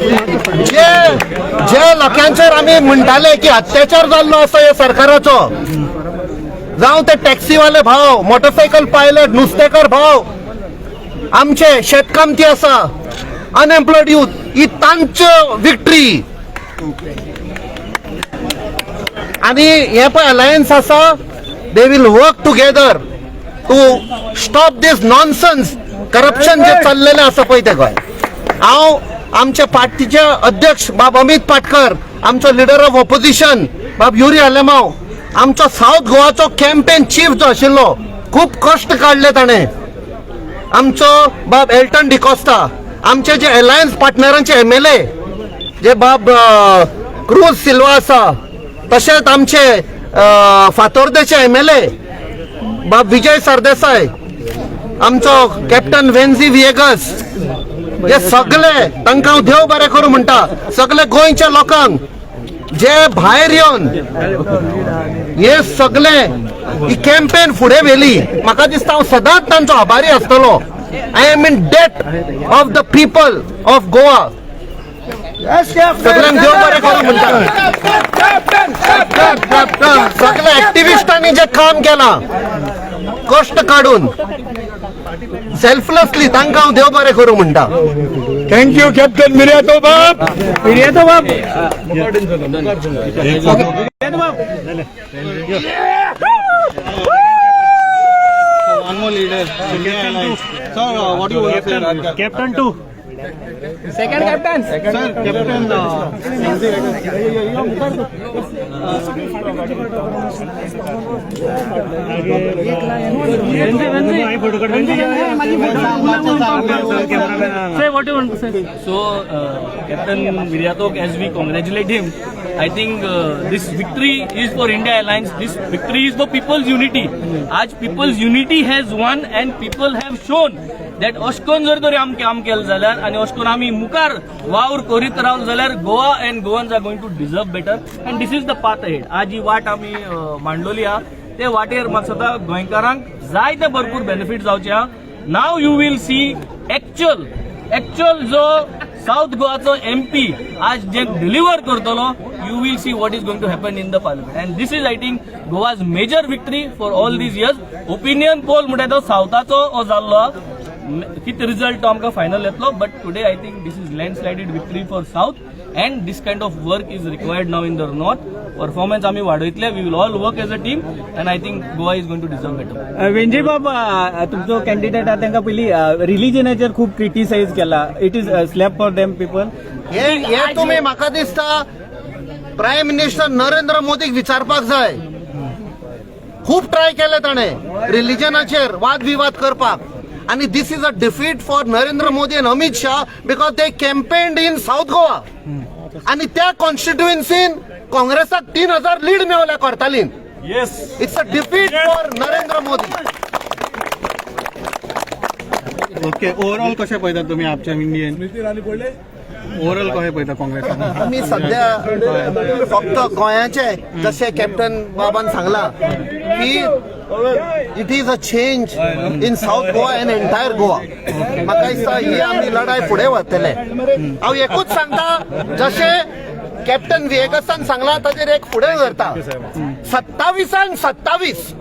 जे जे लोकांचेर आमी म्हणटाले की अत्याचार जाल्लो आसा ह्या सरकाराचो, जावं ते टॅक्सीवाले भाव, मोटरसायकल पायलट, नुस्तेकार भाव, आमचे शेतकामती आसा, अनएम्प्लॉयड युथ, ही तांच्यो विक्ट्री. आणि हे पळय अलायन्स आसा, they will work together to stop this nonsense corruption जे चाललेलें आसा पळय तें गोंय. हांव आमच्या पार्टीचे अध्यक्ष बाब अमित पाटकर, आमचो लिडर ऑफ ऑपोजिशन बाब युरी आलेमाव, आमचो सावथ गोवाचो कॅम्पेन चीफ जो आशिल्लो, खूब कश्ट काडले ताणें, आमचो बाब एल्टन डिकॉस्ता, आमचे जे अलायन्स पार्टनरांचे एमएलए जे बाब क्रूज सिल्वा आसा, तशेंच आमचे फातोर्देचे एमएलए बाब विजय सरदेसाय, आमचो कॅप्टन वेन्झी विएगस, हे सगळे तांकां हांव देव बरें करूं म्हणटा. सगळे गोंयच्या लोकांक जे भायर येवन हे सगळे ही कॅम्पेन फुडें व्हेली, म्हाका दिसता हांव सदांच तांचो आभारी आसतलो. I am in debt of the people of Goa. सगळ्यांक देव बरें करूं म्हणटा. सगळ्या ऍक्टिव्हिस्टांनी जे काम केलां कश्ट काडून सेल्फलेसली, तांकां हांव देव बरें करूं म्हणटा. Thank you captain Viriato बाब. विरियातो बाब. One more leader. India Alliance. Sir, what do you want to say? Captain two. Second captain. Sir, captain. Say what you want to say. So, Captain Viriato, as we congratulate him, I think this victory is for India Alliance. This victory is for people's unity. आज people's unity has won and people have shown that अशकोन जर तरी आमी काम केलें जाल्यार आनी अशकोन आमी मुखार वावर करीत रावले जाल्यार Goa and Goans are going to deserve better and this is the path ahead. आज ही वाट आमी मांडलोली आहा, ते वाटेर म्हाका दिसता गोंयकारांक जायते भरपूर बेनिफीट जावचे आहा. Now you will see actual जो साऊथ गोवाचो एमपी आज जे डिलिव्हर करतलो, you will see what is going to happen in the parliament. And this is, I think, Goa's major victory for all these years. Opinion poll म्हणटा तो सावथाचो हो जाल्लो आहा. कितें result तो आमकां फायनल येतलो, but today I think this is landslided victory for south and this kind of work is required now in the north. Performance आमी वाडयतले. We will all work as a team and I think Goa is going to deserve better. Venzy बाब, तुमचो candidate आहा तांकां पयलीं रिलिजनाचेर खूब criticise केला. It is slap for them people. हे हे तुम्ही म्हाका दिसता प्रायम मिनिस्टर नरेंद्र मोदीक विचारपाक जाय. खूब ट्राय केले ताणें रिलिजनाचेर वाद विवाद करपाक आनी this is a defeat for Narendra Modi and Amit Shah because they campaigned in South Goa आनी त्या कॉन्स्टिट्युएन्सीन काँग्रेसाक 3000 lead मेवल्या करतालीन. It's a defeat for Narendra Modi. Okay, overall कशें पळयता तुम्ही आपच्या इंडियन? ओवरऑल कशें पळयता काँग्रेस? आमी सध्या फक्त गोंयाचे, जशें कॅप्टन बाबान सांगला की it is a change in South Goa and entire Goa. म्हाका दिसता ही आमी लढाय फुडें व्हरतले. हांव एकूच सांगता, जशें कॅप्टन विएगसान सांगला ताजेर एक फुडें व्हरता, 27 27.